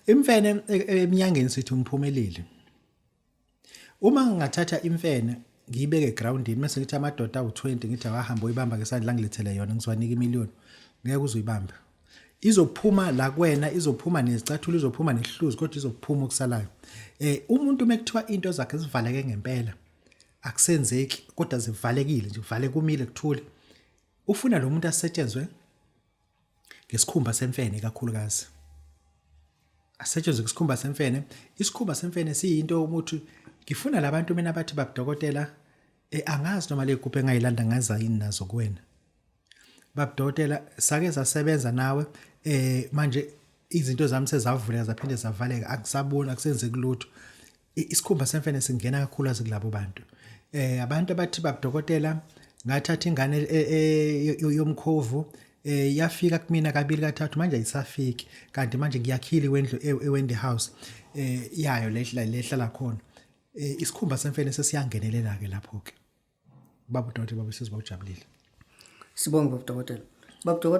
Imfene eminyangeni sithi umphumeleli. Uma ngingathatha imfene ngiyibeke egroundini mase ngithi amadoda awu-20, ngithi awahamba uyibamba ngesandla, ngilethele yona, ngizowanika imiliyoni, ngeke uze uyibambe. Izophuma la kuwena, izophuma nezicathulo, izophuma nehluzi, kodwa izophuma okusalayo. Umuntu mekuthiwa into zakhe zivaleke ngempela, akusenzeki, kodwa zivalekile nje, kuvale kumile kuthule, ufuna lo muntu asetshenzwe ngesikhumba semfene kakhulukazi, asetshenzwe ngesikhumba semfene. Isikhumba semfene siyinto ukuthi ngifuna labantu mina bathi, "Babudokotela, angazi noma le gubhe engayilanda ngaza yini nazo kuwena. Babudokotela, sake sasebenza nawe, manje izinto zami sezavuleka zaphinde zavaleka, akusaboni, akusenzeki lutho." Isikhumba semfene singena kakhulu kulabo bantu. Abantu abathi, "Babudokotela, ngathatha ingane yomkhovu, yafika kumina kabili kathathu, manje ayisafiki, kanti manje ngiyakhile wendlu eWendy House yayo lehla lehlala khona." Isikhumba semfene sesiyangenelela ke lapho ke. Baba udokotela, baba sizwa ujabulile. Sibonge, baba dokotela. Baba dokotela.